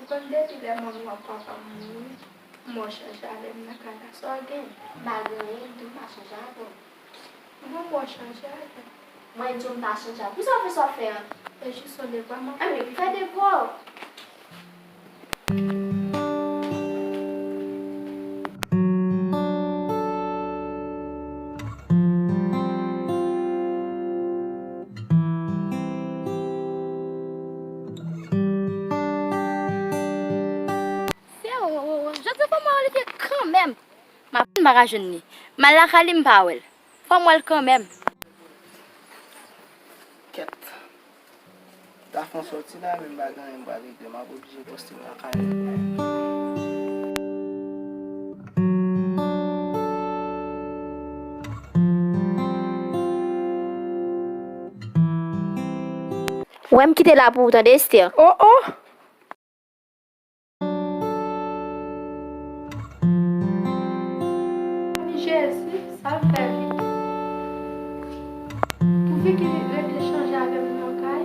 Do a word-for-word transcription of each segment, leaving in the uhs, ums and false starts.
Konn depi lè manman w ak papa m mouri, m wè w chanje avè m nan kay la. Sa w gen? M pa gen anyen, m di w m pa chanje avè w. Bon, m wè w chanje avè m. Mwen di w m pa chanje avè w. Poukisa w fè sa w fè a? E jis yon devwa m ap fè. Ebyen, fè devwa w. Se ou, jodi fò m wè Olivier kanmenm. M ap vin m pa ka jwenn li. M al lakay li, m pa wè l. Fò m wè l kanmenm. Kèt. Ta fè yon sòti la, men m pa gen anyen m pral regle. M ap oblije poste m lakay mwen. Wè m kite la pou ou tande, Esther. Oh, oh! Jezi, sa l fè Vicky? Pou Vicky rete chanje avè m nan kay?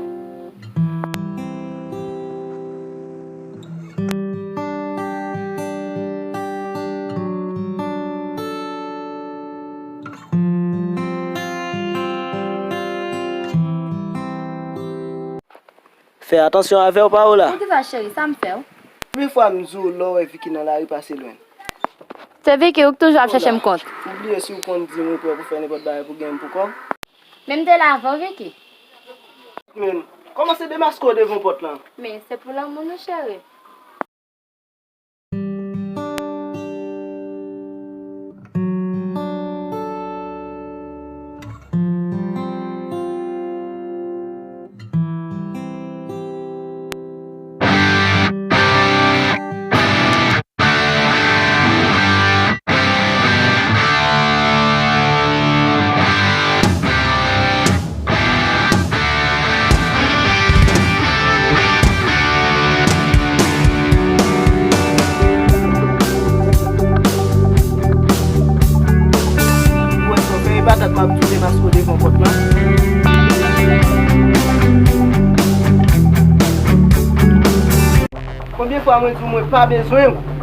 Fè atansyon avè w, Paola. Poukisa, cheri? Sa m fè w? Konbyen fwa m di w lè w wè Vicky nan lari, pase lwen? Se Vicky, ou k toujou ap chèche m kont. Ou bliye si w konn di m ou prè pou fè nenpòt bagay pou gen m pou kò w? Men m te la avè w, Vicky. Men, kòmanse demaske w devan pòt lan. Men, se pou lanmou nou, cheri. Ou wè sa w fè, e patat m ap di w demaske w devan pòt lan. Konbyen fwa mwen di w mwen pa bezwen w?